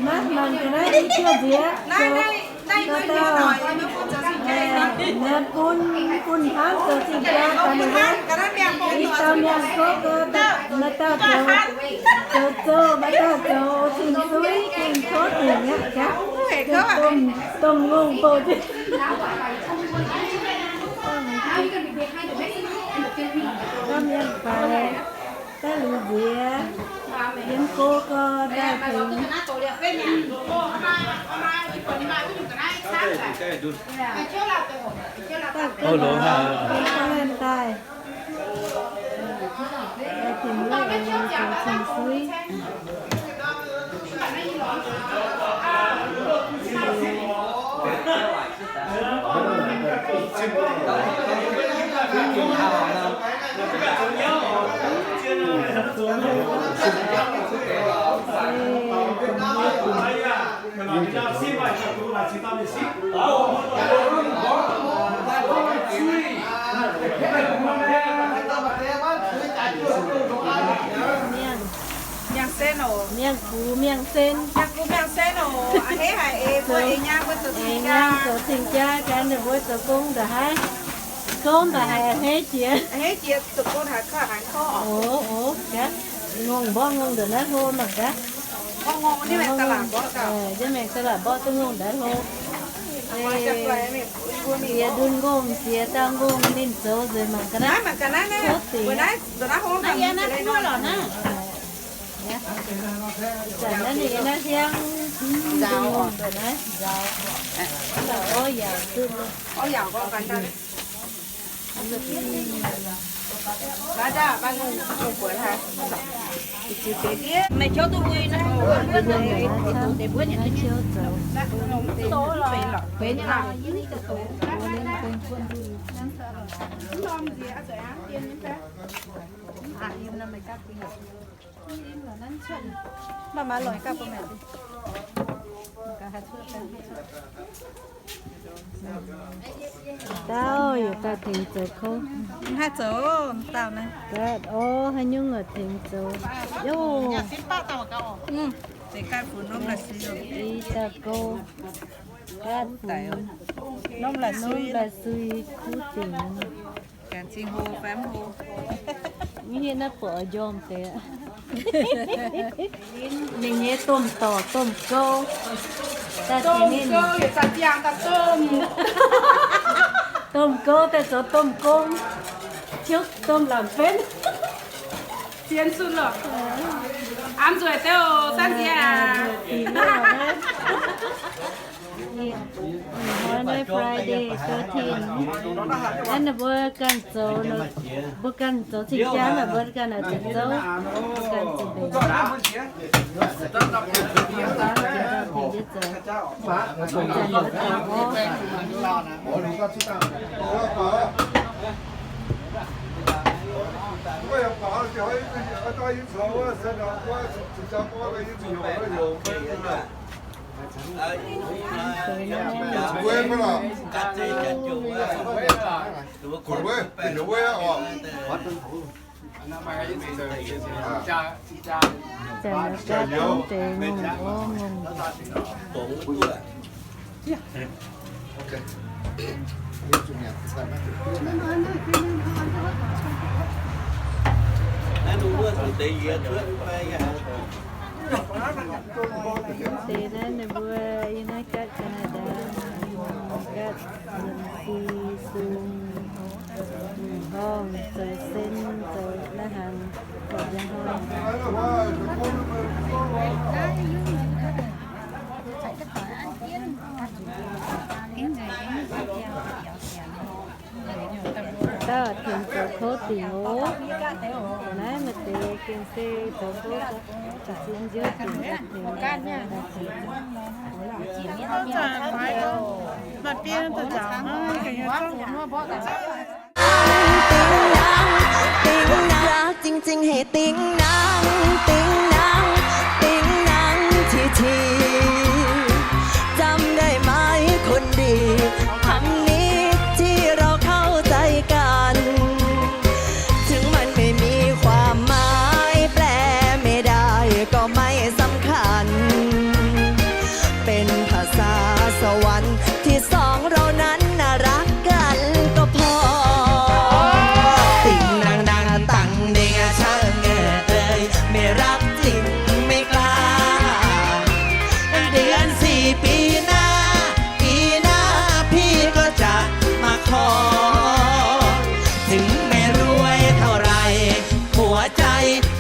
Mangc ga'naaiv i juov nziex, dauh dauh, bun, bun hnamv zoux cing-jaa daaih ninh wuov, i dauh miangh kouv gau, maaih dauh zoux, zoux zoux, maaih dauh zoux cing-suiv, cing-kouv dingc aqv gaax, domh, domh ngongh bouh jienv. Miangh faix, daaih liuz nziex, yiem go gau daaih tengx. Daaih go gau, go gau laanh daaih. Daaih tengx wuov eix zoux cing-suiv. Miangh, miangh sen oc. Miangh gux miangh sen. Miangh gux miangh sen oc. A'hneiv haic eix mbuo eix nyaanh mbuo zoux cing-jaa, zoux cing-jaa gaax ninh mbuo zoux gong ndongc haaix. Gong ndongc haaix a'hneiv jiex. A'hneiv jiex zoux gong haiz kouv haiz kouv. Oc, oc, gaax. Ngongh mborqv ngongh ndongc naaiv hlo mangc gaax. Yie maengc da'laatc mborqv duqv ngongh ndaaix hlo. Ziex ndunh ngongh, ziex dauh ngongh ninh zoux nzengc mangc ga'naaiv. Kouv dingc. Zanc naaiv ninh yiem naaiv hiangv, mv nzauh ndongc naaiv nzauh. Orv yaauc duqv. Maaih maaih lorqc gapv bun meih. Dauh yaac daaih tengx zoux kouv. Mv haih zoux, dauh naaiv. Gaav, orv, haaix nyungc yaac tengx zoux. Yov. Ih dauh gouv. Gaav, norm la'sui kuv dingc. Mv hiuv naaiv buatc njormh deix. Ninh nyei domh dorc domh gouv. Domh gouv daaih zoux domh gong. Ciouv domh lamh benv. Sienx sun lorqc. Aav nzueic deix oc, Sanv Nziex aac. Ih hnoi naaiv Friday thirteen. Naaiv ninh mbuo ganh zoux, mbuo ganh zoux cing-jaa, ninh mbuo ganh naaic zoux, mbuo ganh zoux mbenc. Zanc mbuo zoux orv. Zanc gapv deix ngongh orv ngongh. Deix naaiv ninh mbuo yiem naaiv gapv Canada, gapv Tennessee, sung, horngh, zoux sen, zoux naaiv hnaangx, zoux njang horngh. Dauh tengx zoux kouv dingc oc. Naaiv maaih deix gengh se zoux kouv zien nziouv dingc. Dingh nangv, dingh nangv, dingh nangv, dingh nangv, dingh nangv, dingh nangv qiex qiex. จำได้ไหมคนดี คำนี้ที่เราเข้าใจกัน ถึงมันไม่มีความหมายไป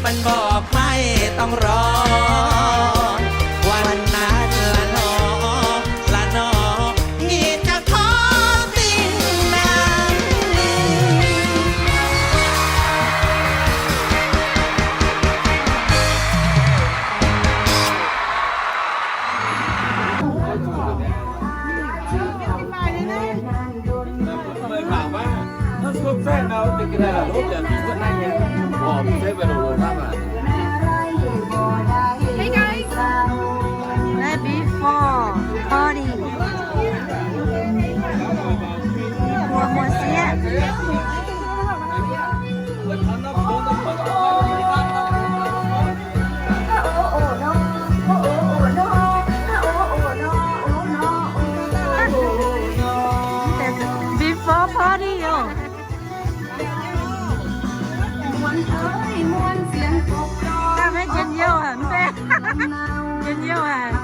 มันบอกไม่ต้องรอ วันนั้นละหนอ ละหนอ ที่จะขอสิ่งนั้น Hey guys, that before party. Before muoz-sieqv. Before party, yo. Njien-youh haic, njien-youh haic.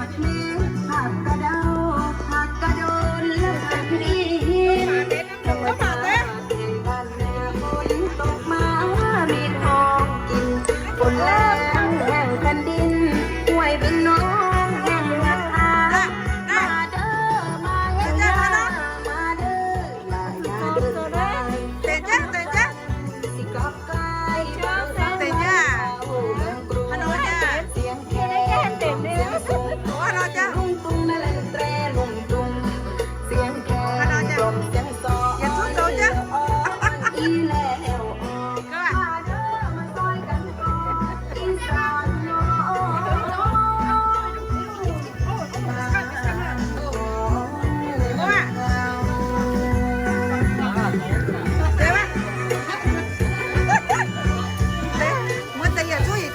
Muoz deix yietc zungv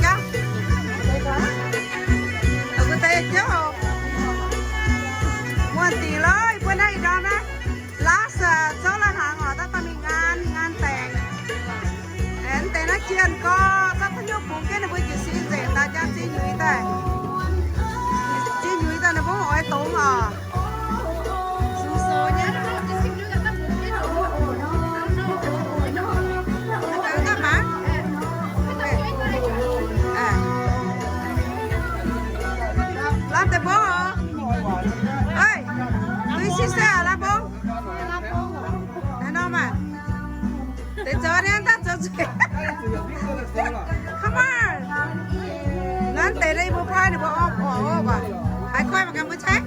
yietc jauv. Muoz deix lorqc, yie mbuo naaiv ih ndorm naaiv. Last, zoux la'hnaangx oc, daaih dorh mingh ngaan, ngaan deix. Aengx deix naaiv jienh gorx, zorqv duqv nyuv bungx jienv ninh mbuo jiez sin nzengc daaih jangx ziex nyuiz daaih. Ziex nyuiz daaih ninh mbuo oix dongz oc. Laav deix mbong oc. Oi, duiv sister laav mbong. Naaiv norm aac. Deix zoux naaiv daaih zoux zuiz. Come on. Naaiv deix naaiv mbuo paaiv ninh mbuo orv orv orv baac. Haiz koi mangc gaax mbuo caiv.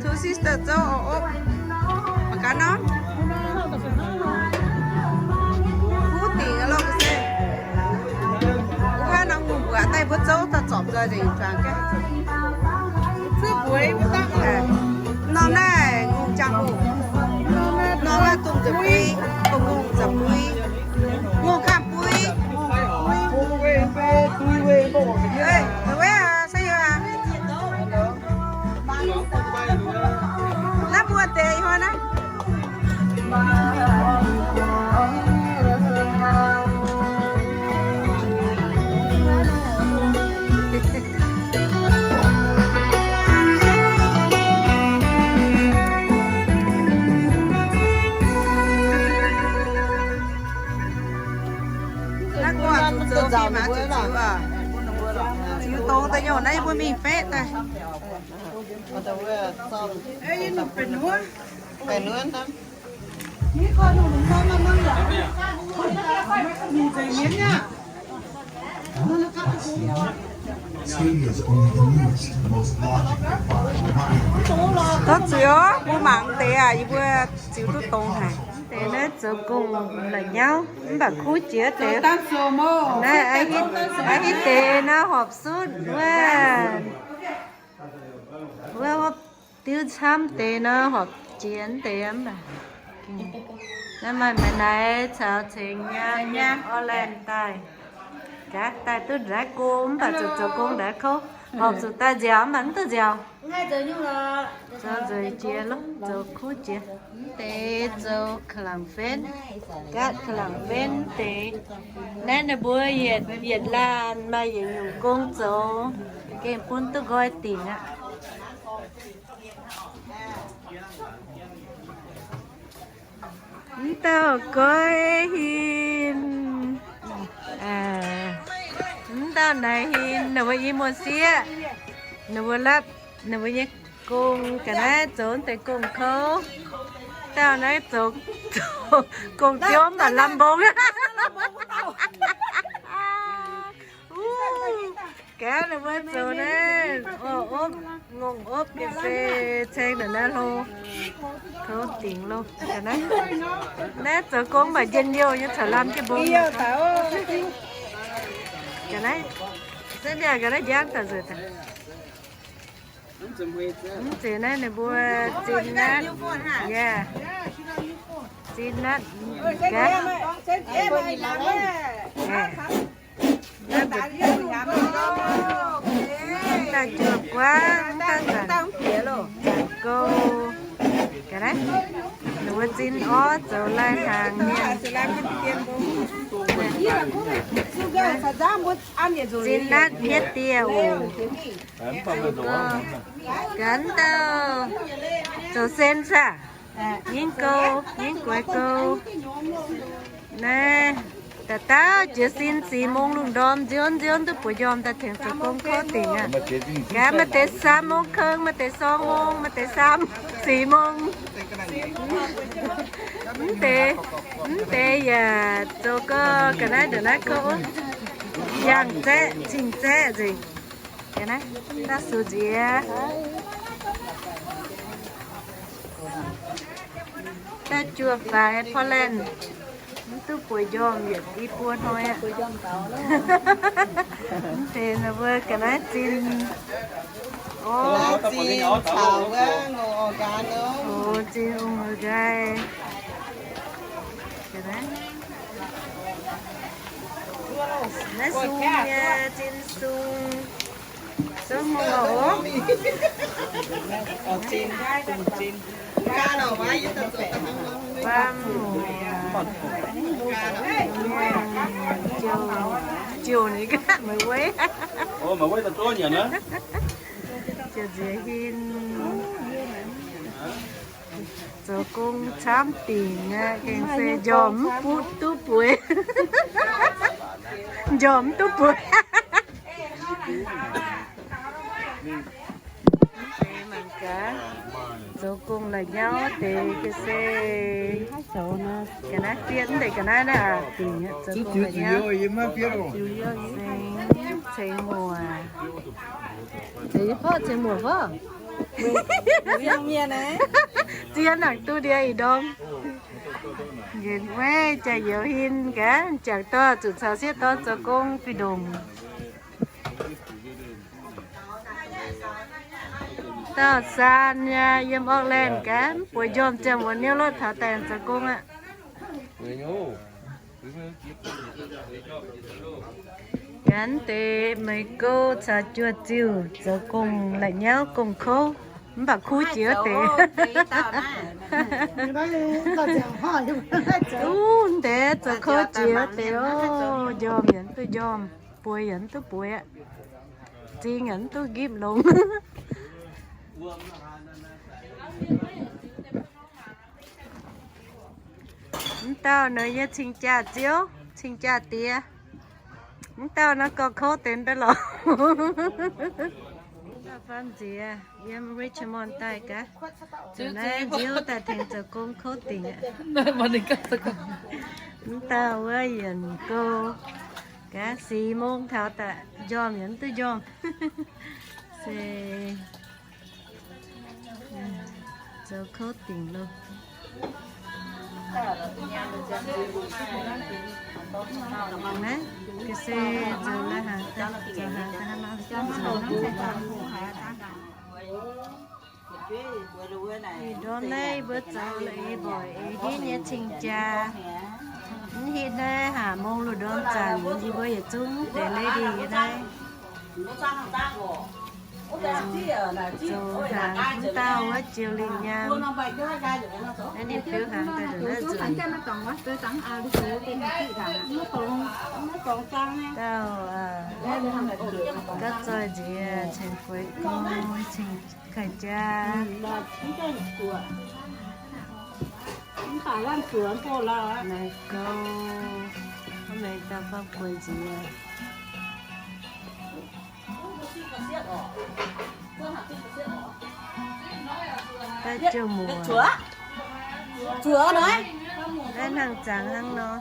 Two sister zoux orv orv. Mangc gaax norm. Kuv dingc lorqc se. Wuov norm ngongh mbuoqc daaih mbuo zouv daaih zorpc nzoih nzengc zuangx gaax. Norm naaiv ngongh jangx ngongh. Norm naaiv dongh nza'buiv, dongh ngongh nza'buiv. Ngongh ganh buiv. Ih, wuov se yie aac. Naaiv mbuo deix ih hnoi naaiv. Naaiv gorngv zuqc zoux fih maaz zuqc ziux oc. Ziux dongz daaih nyungc naaiv yie mbuo mingh betv daaih. Tov zuiz oc, mbuo mangc deix aac, yie mbuo ziux duqv dongz haic. Deix naaiv zoux gong la'nyauv, mv baac kuv jiex deix. Naaiv a'hitv deix naaiv horpc sutv wuov, wuov diuv camv deix nor horpc jiex deix mv baac. Naaiv maaih maiv naaiv caux ceng nyaanh, orv laanh daaih. Gaax daaih duqv naaiv gong mv baac zuqc zoux gong naaiv kouv. Horpc zuqc daaih nziaauc mv baac mv duqv nziaauc. Zoux nzueic jiex lov, zoux kuv jiex. Mv deix zoux ka'langc-fenv, gaatv ka'langc-fenv mv deix. Naaiv ninh mbuo yietc, yietc laanh maaih yietc nyungc gong zoux, gengh bun duqv nqoi dingc aqv. Mv dauh goiv hin, mv dauh naaiv hin, ninh mbuo i muoz-sieqv, ninh mbuo latv ninh mbuo nyei gong, ga'naaiv zoux deix gong kouv. Dauh naaiv zoux gong ziouv mv baac lamh mbong. Gaav ninh mbuo zoux naaiv, o, opv, ngongh opv ga'sie ceng naaic naaiv hlo, kouv dingc loh. Ga'naaiv, naaiv zoux gong mv baac njien-youh nyei, corc lamh jienv mbong. Ga'naaiv, se mienh ga'naaiv njang daaih nzueic daaih. Mv zeiz naaiv ninh mbuo zinh naaiv, yaac zinh naaiv, gaav. Daaih juoh guangv, daaih zanc gouv. Ga'naaiv, ninh mbuo zinh orv zoux lai hnaangx mienh. Zinh naaiv hietv dieh oc. Gaav dauh zoux sen saah? Nyingv gouv, nyingv guaix gouv. Naaiv, dauh dauh jiez sin sic mungz lungh ndorm nziouv nziouv duqv bueix njormh daaih tengx zoux gong kouv dingc aqv. Gaax maaih deix saam mungz keng, maaih deix sorng mungz, maaih deix saam sic mungz. Mv deix, mv deix yaac zoux gong ga'naaiv ndongc naaiv kouv, yangh zaeqv cing-zaeqv nzengc. Ga'naaiv, daaih sux nziex. Daaih juoh faix Portland. Mv duqv bueix njormh yietc i buo hnoi aqv. Mv deix ninh mbuo ga'naaiv zinh, o, zinh caux wuov ngongh orqc nqaai. Naaiv sung nyei, zinh sung. Zungv muoz oc. Baamh muoz, jouh, jouh ninh ganh meih weiv. Jouh nziex hin. Zoux gong camv dingc aqv, gengh se njormh mv duqv bueix. Njormh mv duqv bueix. Mv deix mangc gaax, zoux gong la'nyauv deix ga'sie. Ga'naaiv fiev, mv deix ga'naaiv naaiv aqv, dingc zoux gong la'nyauv. Ceng muoc. Ceng muoc fov. Ziex nangc duqv ndie ih ndorm. Nqenx weiv jaax youz hin gaax, jangx dorh zuqc caux sieqv dorn zoux gong fih ndongc. Dauh saan nyei yiem Auckland gaax, mv bueix njormh ziangh hoc niouv lotv taux daaih zoux gong aqv. Gaax deix meih gouv caux juoz ziuh zoux gong la'nyauv gong kouv, mv baac kuv jiex wuov deix. Duqv deix zoux kouv jiex wuov deix oc. Njormh yaac mv duqv njormh, bueix yaac mv duqv bueix aqv. Zing yaac mv duqv nqipv longx. Mv dauh nor yie cing-jaa ziouv, cing-jaa diex. Mv dauh nor gorx kouv deix mv bei lorqc. Dauh faam nziex yiem Richmond daaih gaax. Zuqc naaiv nziouv daaih tengx zoux gong kouv dingc aqv. Mv dauh wuov yienc gouv gaax, sic mong taux daaih njormh yaac mv duqv njormh. Se zoux kouv dingc loh. Naaiv, ga'sie zoux lai hnaangx daaih, zoux hnaangx daaih hnangv nor. Ih ndorm naaiv mbuo zoux la'eix mboic eix hinv nyei cing-jaa. Mv hitv naaiv haac mong lungh ndorm zanc yie mbuo yietc zungv deix lady nyei naaiv. Zoux hnaangx mv dauh wuov Jiu Lingh Nyaam. Naaiv ninh biouv hnaangx daaih nduqc naaiv nzunc. Dauh, gapv zoih nziex ceng gueix gong, ceng kaih jaa. Mv baac lamh zuoqc mbuo lorqc. Naaiv gouv, hnangv naaiv dauh faam guei nziex. Daaih jiouv muoz. Zuoqc nor. Naaiv hnangv zangx hnangv nor.